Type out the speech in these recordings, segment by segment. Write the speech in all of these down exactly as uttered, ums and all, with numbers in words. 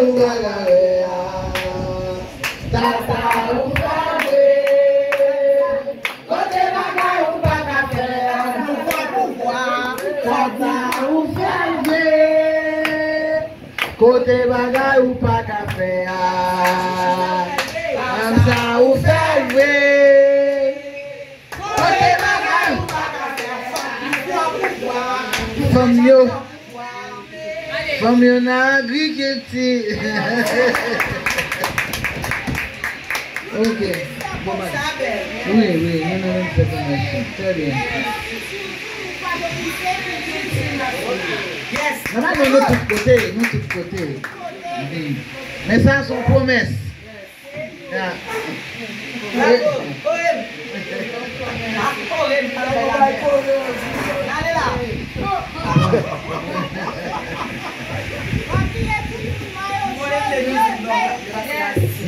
Ou pa ka wè a. Sa, sa ou fè vre. Kote bagay ou pa ka fè a. Sa, sa ou fè vre. Kote bagay ou pa ka fè a. Sa, sa ou fè vre. Kote bagay ou pa ka fè a. Fanm yo. Fanm yo nan agrikilti. Ok. Bon, bagay. Wi, wi, nou nan menm fèt an menm tan. Trè byen. Nòmalman, nou tout kote, nou tout kote. Mhm. Men sa, se yon pwomès. Ya.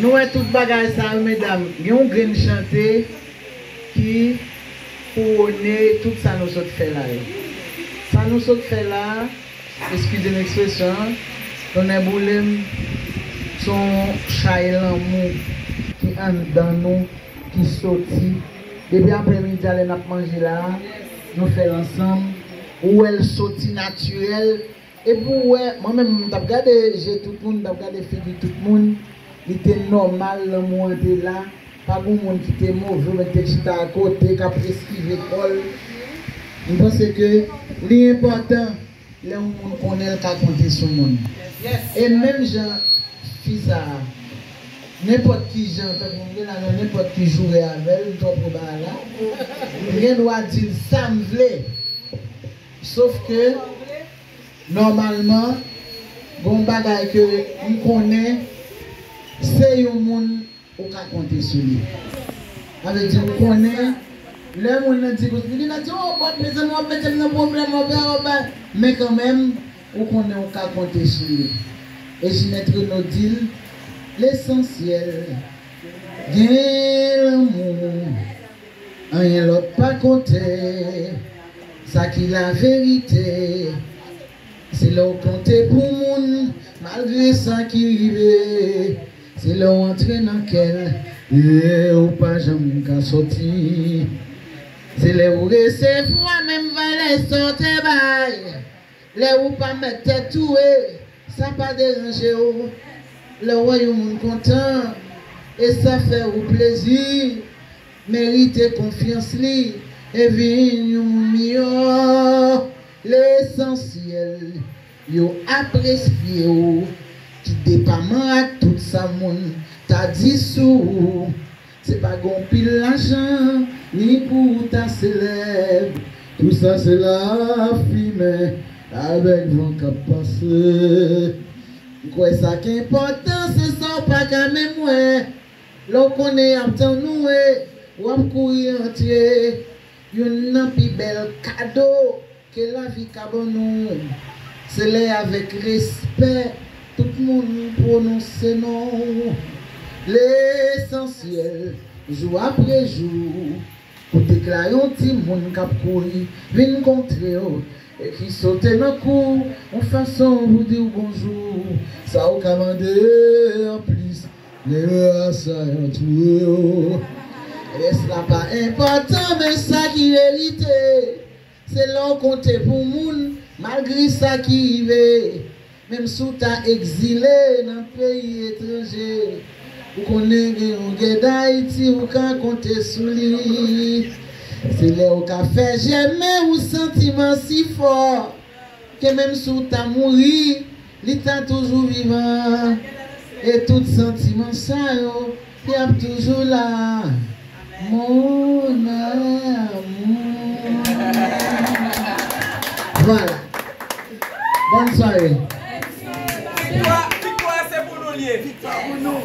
Nou wè tout bagay sa yo, medam. Gen yon grenn chante ki kouwone tout sa nou sot fè la yo. Sa nou sot fè la, eskize m ekspresyon an, tonnè boule m, se yon chay lanmou ki anndan nou, ki soti. Depi aprèmidi a, lè n ap manje la, nou fè l ansanm. Ou wè l soti natirèl. Epi ou wè, mwen menm, m t ap gade je tout moun, m t ap gade figi tout moun. Li te nòmal, lanmou an te la. Pa gen moun ki te move, oubyen ki te chita akote, k ap eskive kò l. M panse ke li enpòtan lè yon moun konnen l ka konte sou moun. E menm jan fi sa a, nenpòt ki jan, tankou m gen la nan nenpòt ki joure avè l, m twò pran bagay la, m gen dwa di l sa m vle. Sof ke, nòmalman, gen yon bagay ke m konnen, se yon moun ou ka konte sou li. Sa vle di, ou konnen, lè moun nan di, li nan di, "Oh, bòt, mezanmi, w ap mete m nan pwoblèm, w ap, w ap, w ap," men kanmenm, ou konnen ou ka konte sou li. E Ginette Renaud di l, lesansyèl, gen lanmou, anyen lòt pa konte, sa ki laverite. Se lè w konte pou moun, malgre sa ki rive. Se lè w antre nan kè l, e ou pa janm ka soti. Se lè ou resevwa menm valè sa w te bay. Lè ou pa mèt tèt ou, e sa pa deranje w. Lè w wè yon moun kontan, e sa fè ou plezi, merite konfyans li, e vin yon moun miyò. Lesansyèl, yo apresye w, ki depaman ak tout sa moun ta di sou ou. Se pa gen anpil lajan, ni pou w ta selèb. Tou sa se lafimen avèk van k ap pase. M kwè sa k enpòtan, se sa w pa ka menm wè. Lè w konnen y ap tann ou, e w ap kouri antre. Youn nan pi bèl kado ke lavi ka ban nou, se lè avèk respè tout moun pwononse non w. Lesansyèl, jou apre jou, ou te ka yon timoun k ap kouri vin kontre w e ki sote nan kou w yon fason pou di w bonjou. Sa w ka mande anplis, lè rès la antoure w. Rès la pa enpòtan, men sa ki verite. Se lè w konte pou moun, malgre sa ki rive. Menm si w ta egzile nan peyi etranje, ou konnen gen yon gè Dayiti, ou ka konte sou li. Se lè w ka fè jèmen yon santiman si fò, ke menm si w ta mouri, li ta toujou vivan. E tout santiman sa yo, y ap toujou la. Mon amour. Vwala. Bòn sware. Viktwa, viktwa se pou nou l ye. Viktwa pou nou.